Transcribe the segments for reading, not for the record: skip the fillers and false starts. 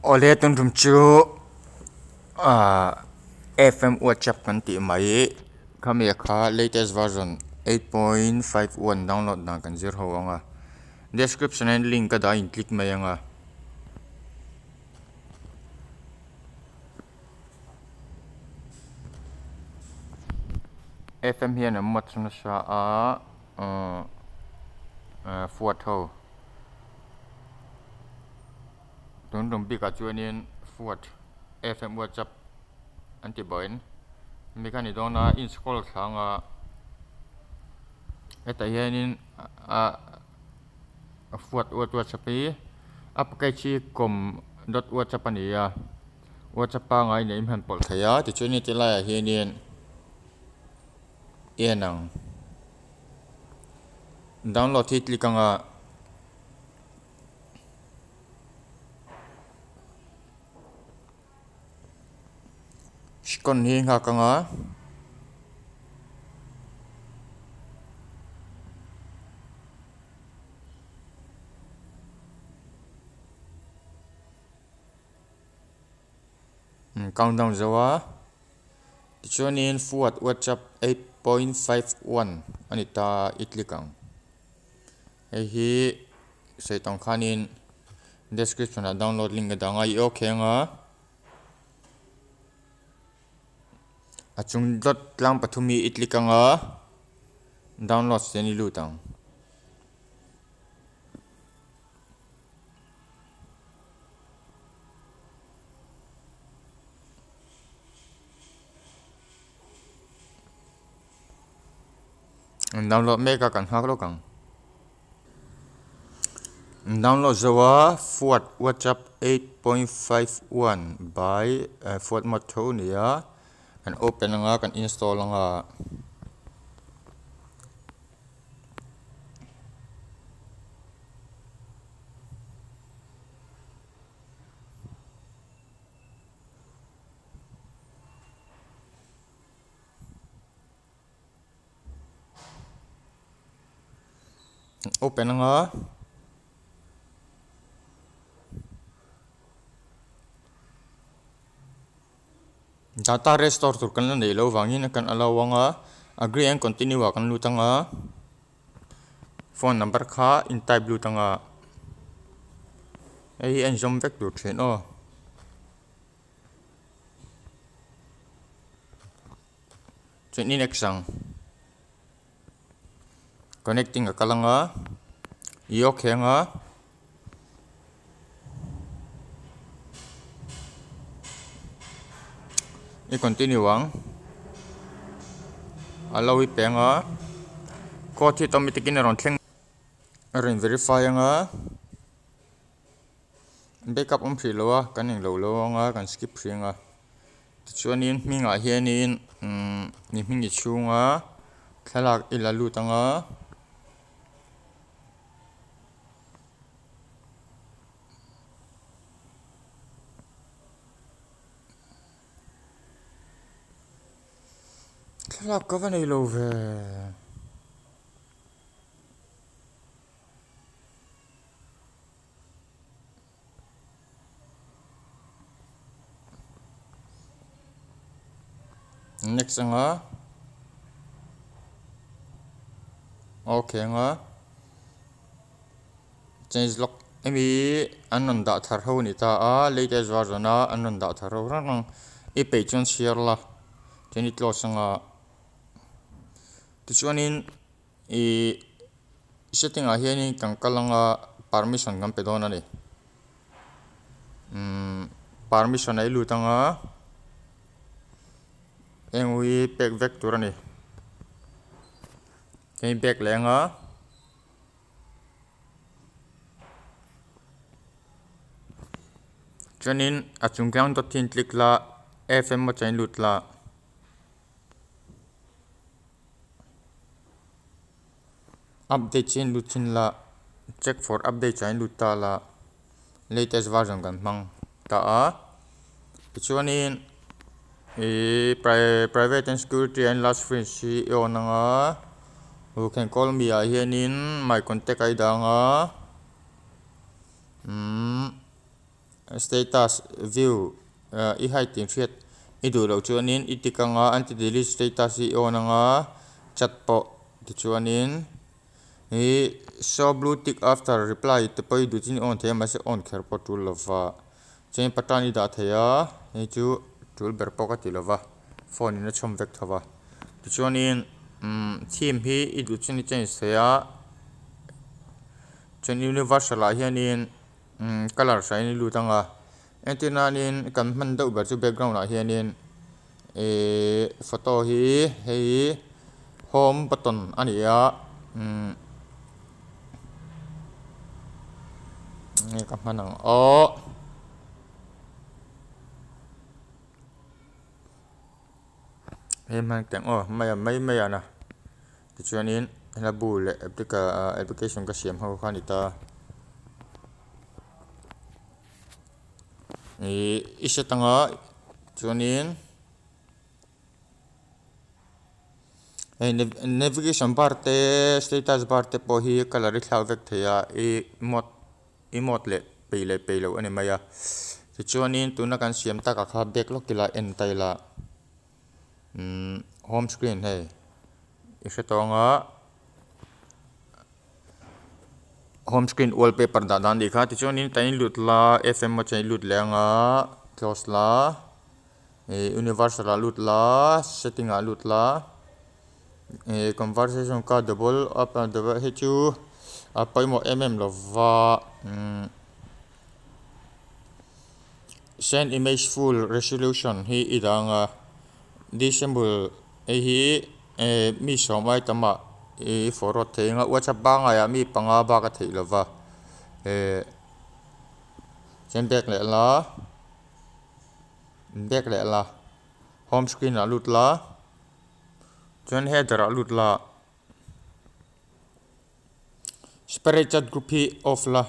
Awle tun tum chu ahh fm whatsapp kan tih mai khami kha latest version 8.51 download dan kan zir ho ang a description ah hian link a dah a in click mai ang a. Fm hian an match nasa a ahh fuat ho. Tun tum bikah chuanin fuat fm whatsapp an ti bawhin mi kha a ni dawn a in scroll thla anga hetah hianin ah fuat whatsapp hi a package hi kawm dot whatsapp a ni a whatsapp pangai nen in han pawlh thei a tichuanin ti laiah hianin i en ang download hi click anga. Hikawn hi nghak anga countdown zo a tichuanin fuat whatsapp 8.51 a ni ta i click ang. Hei hi sawi tawng khanin description ah download link a dang a i ok anga a chung dawt tlang pathum hi i click anga download te an i lut ang. An download mek a kan nghak lawk ang. An download zo a fuat whatsapp 8.51 by fuat mod tho a ni a kan open anga kan install anga. Open anga data restore tur kan la neih loh vangin kan allow anga agree and continue ah kan lut anga phone number kha in type lut anga hei hi a inzawm vek tur thin aw. Chuan in next ang connecting a kal anga i okay anga i continue ang a lo i pe anga code hi automatic in a rawn thleng a rawn verify anga backup awm hrih lo a kan englo lo anga kan skip hrih anga. Tichuanin hmingah hianin umm ni hming i chhunga thlalak i la lut ang a. Thlalak ka va nei lo ve. Next anga okay anga change log hemi an rawn dah thar ho a ni ta a latest version a an rawn dah thar ho reng ang i peih chuan chhiar la chuan i close anga tichuanin Ihh setting ah hianin kan kal anga permission kan pe dawn a ni umm permission a i lut anga eng hi pek vek tur a ni hei bag leh anga. Chuanin a chung tlang dawt hi in click la fm atangin lut la. Update chu in lut thin la check for update chuan in lut ta la latest version kan hmang ta a tichuanin ihh private and security and last screen hi i on anga you can call me ah hianin my contact a i dang a umm. Status view i hide tih hriat i duh loh chuanin i tick anga anti delete status hi i on anga chat pawh tichuanin ih show blue tick after reply te pawh i duh chuan i on thei a mahse on kher pawh a tul lova chuan pattern i dah thei a hei chu tul ber pawh ka ti lova phone in a chhawm vek tho va tichuanin umm theme hi i duh chuan i change thei a chuan universal ah hianin umm colour hrain i lut ang a entir nanin kan hman deuh ber chu background ah hianin ihh photo hi hei home button a ni a umm enge ka hman ang aw. Hei hman teng aw mai a mai mai an a tichuanin hla bu leh application ka siam ho kha a ni ta ih i set anga chuanin hei navigation bar te status bar te pawh hi colour i thlak vek thei a ih mode. I mawt leh peih leh peih loh a ni mai a. Tichuanin tuna kan siam takah kha back lawk ila en ta ila umm home screen hei i hre tawh anga home screen wallpaper dah dan tih kha tichuanin ta in lut la F_M a chuan i lut leh anga close la ih universal ah lut la setting ah lut la. Ih conversation kha double up a double hei chu a pawimawh em em lova umm send image full resolution hi i dah ang a disable hei hi eh mi sawm ai tamah ih forward thei ang a whatsapp pangaiah mi panga bak a theih lova eh chuan back leh la back leh la home screen ah lut la. Chuan header ah lut la separate chat group hi off la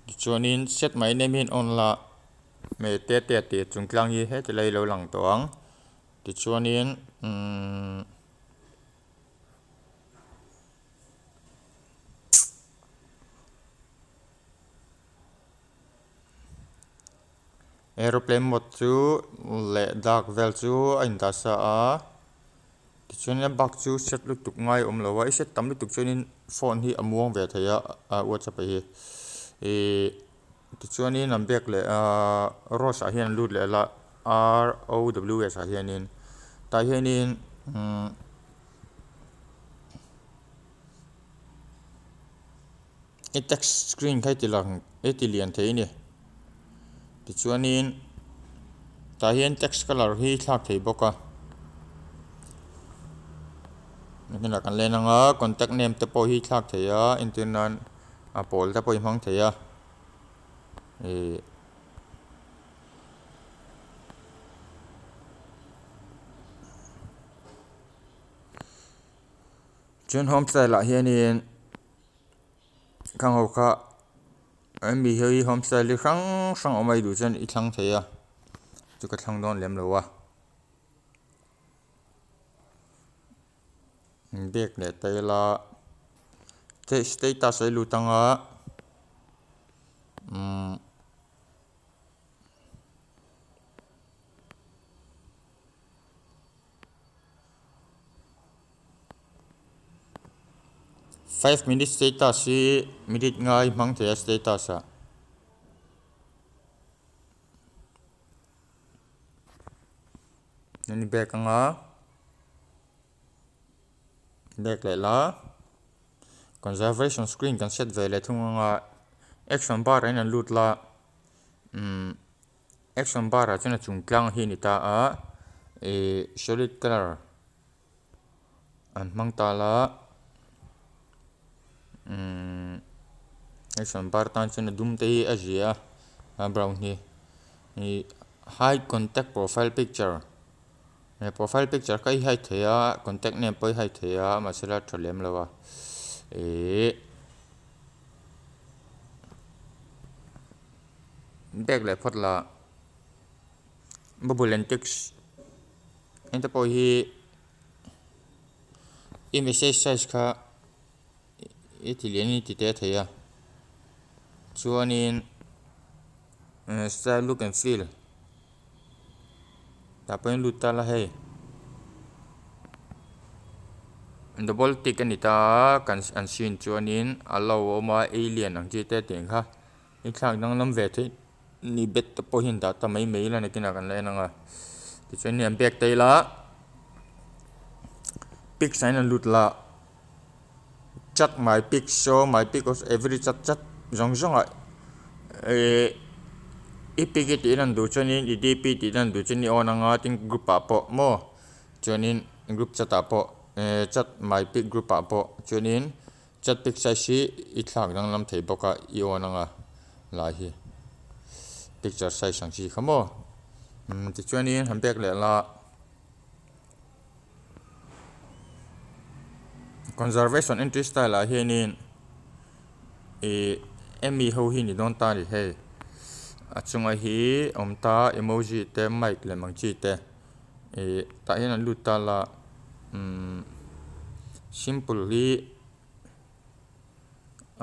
tichuanin set my name hi on la hmei te te tih chung tlang hi heti lai lo lang tawh ang tichuanin umm. Aeroplane mode chu leh dark vel chu a indah sa a tichuan a bak chu set lutuk ngai a awm lo a i set tam lutuk chuanin phone hi a muang ve thei a ah whatsapp ah hi ihh tichuanin an biak leh ahh rose ah hian an lut leh la r o w s ah hianin tah hianin umm. I text screen kha i ti lang i ti lian thei a ni tichuanin tah hian text colour hi thlak thei bawk a nakinah kan len anga contact name te pawh hi thlak thei a entir nan a pawl te pawh i hmang thei a ih. Chuan home style ah hianin khang ho kha mi hi home style hi hrang hrang a awm a i duh chuan i thlang thei a chu ka thlang dawn lem lo a bag leh tail a status a i lut anga umm. Five minute status hi minute ngai hmang thei a status ah. An back anga back leh la conservation screen kan set ve leh thung anga action bar ah hian an lut la umm. Action bar ah chuan a chung tlang hi a ni ta a ihh solid colour an hmang tal a umm action bar tan chuan a dum te hi a zia a a brown hi ihh hide contact profile picture he profile picture kha i hide thei a contact name pawh i hide thei a mahse la tha lem lo a ihh. Bag leh phawt la bubble and text heng te pawh hi i message size kha i ti lian in i ti te thei a chuanin. Style look and feel tah pawhin lut ta la hei double tick a ni ta a kan an sin chuanin a lo awm a alien ang chi te tih ang kha i thlak danglam ve theih ni bet te pawh hian dah ta mai mai ila nakinah kan la en ang a tichuan an bag ta ila pics ah hian an lut la. Chat my pic show my pic of every chat chat zawng zawng ah ehh i pic i tih lan duh chuanin i dp tih lan duh chuan i on anga tin group ah pawh maw chuanin group chat ah pawh ehh chat my pic group ah pawh chuanin chat pic size hi i thlak danglam thei bawk a i on anga lai hi picture size ang chi kha maw umm tichuanin han pek leh la. Conservation entry style ah hianin ih emi ho hi ni dawn ta a ni hei a chunga hi awm ta emoji te mic lem ang chi te ih tah hian an lut ta la umm simple hi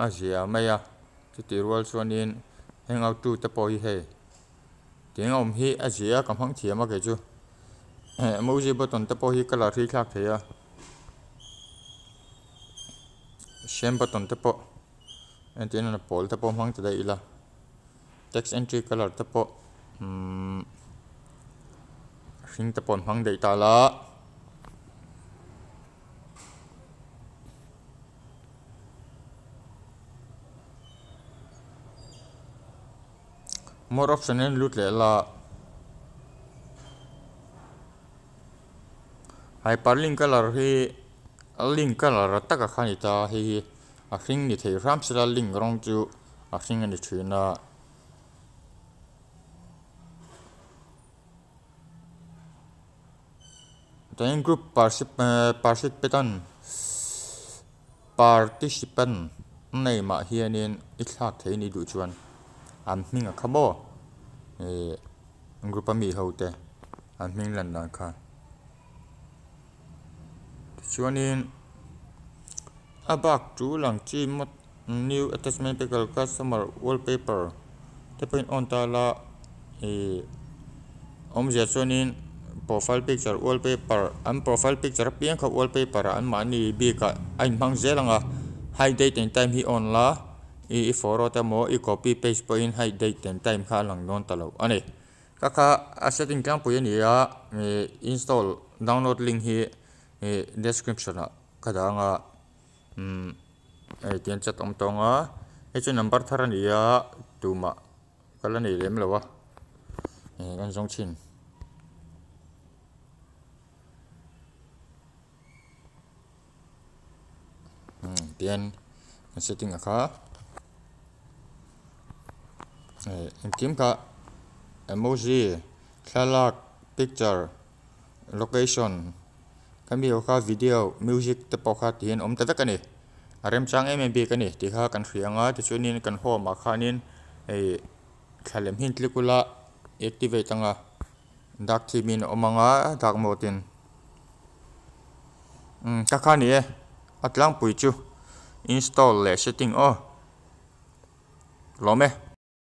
a zia mai a chutih rual chuanin hangout tu te pawh hi hei. Tiang a awm hi a zia a ka hmang thiam a kei chu emoji button te pawh hi colour hi thlak thei a same button te pawh entir nan a pawl te pawh hmang ta daih ila text entry colour te pawh umm hring te pawh an hmang daih ta la. More option hian lut leh la hyperlink colour hi a link colour a taka kha a ni ta hei hi a hring ni thei hram sela link rawng chu a hring a ni thin a. Chuanin group participant name ah hianin i thlak thei a nih duh chuan an hming a kha maw ih group a mi ho te an hming lan dan kha tichuanin a bak chu lang chi new attachment pickle customer wallpaper te pawhin on ta la ih awmzia chuanin profile picture wallpaper an profile picture apiang kha wallpaper ah anmahni bikah a inhmang zel ang a hide date and time hi on la ih i photo te emaw i copy paste pawhin hide date and time kha a lang dawn ta lo a ni ka kha a setting tlangpui a ni a ih install download link hi ih description ah ka dah ang a. Umm hei tihian chat awm tawng a hei chu number thar a ni a tumah ka la nei lem lo a eh kan zawng thin. Umm tihian kan setting a kha eh engkim kha emoji thlalak picture location khami ho kha video music te pawh kha tihian awm ta vek a ni a remchang em em bik a ni tih kha kan hria ang a tichuanin kan home ah khanin ih thla lem hi an click ula activate anga dark theme in a awm ang a dark mode in umm ka kha a ni e a tlangpui chu install leh setting aw lawm e.